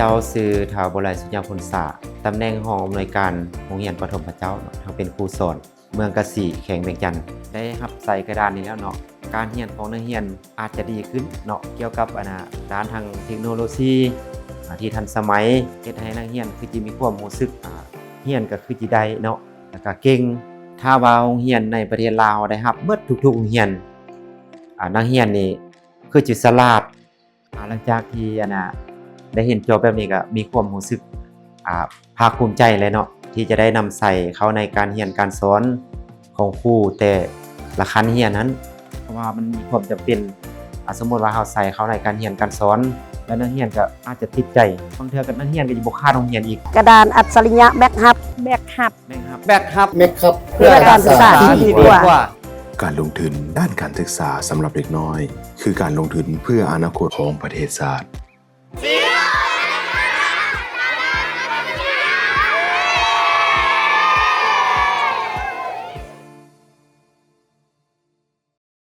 ເຈົ້າຊື່ ທ້າວ ບົວໄລ ສຸຍາພົນສາ, ຕຳແໜ່ງຮອງອຳນວຍການໂຮງຮຽນປະຖົມພະເຈົ້າເນາະ, ທັງເປັນຄູສອນ ເມືອງກະສີ ແຂວງວຽງຈັນ. ໄດ້ຮັບໃສ່ກະດານນີ້ແລ້ວເນາະ, ການຮຽນຂອງນັກຮຽນອາດຈະດີຂຶ້ນເນາະ, ກ່ຽວກັບ ອັນນ່າ ດ້ານທາງເທັກໂນໂລຊີ ອາ ທີ່ທັນສະໄໝ, ເຮັດໃຫ້ນັກຮຽນຄືຊິມີຄວາມຮູ້ສຶກ ອາ ຮຽນກໍຄືຊິໄດ້ເນາະ ແລ້ວກໍເກັ່ງ. ຖ້າວ່າໂຮງຮຽນໃນປະເທດລາວເຮົາໄດ້ຮັບໝົດທຸກໆໂຮງຮຽນ ອາ ນັກຮຽນນີ້ຄືຊິສະຫຼາດ. ອາ ຫຼັງຈາກທີ່ ອັນນ່າ ໄດ້ເຫັນຈໍແບບນີ້ກໍມີຄວາມຮູ້ສຶກ ອາ ພາກພູມໃຈແຫຼະເນາະ ທີ່ຈະໄດ້ນຳໃສ່ເຂົ້າໃນການຮຽນການສອນຂອງຄູແຕ່ລະຂັ້ນຮຽນຫັ້ນ, ເພາະວ່າມັນມີຄວາມຈຳເປັນ. ອາ ສົມມຸດວ່າເຮົາໃສ່ເຂົ້າໃນການຮຽນການສອນ ແລ້ວນັກຮຽນກໍອາດຈະຕິດໃຈ, ບາງເທື່ອກໍນັກຮຽນກໍຈະບໍ່ຂາດໂຮງຮຽນອີກ. ກະດານອັດສະລິຍະແບັກຮັບ ແບັກຮັບ ແບັກຮັບ ແບັກຮັບ ເພື່ອການສຶກສາທີ່ດີກວ່າ. ການລົງທຶນດ້ານການສຶກສາສຳລັບເດັກນ້ອຍ ຄືການລົງທຶນເພື່ອອະນາຄົດຂອງປະເທດຊາດ.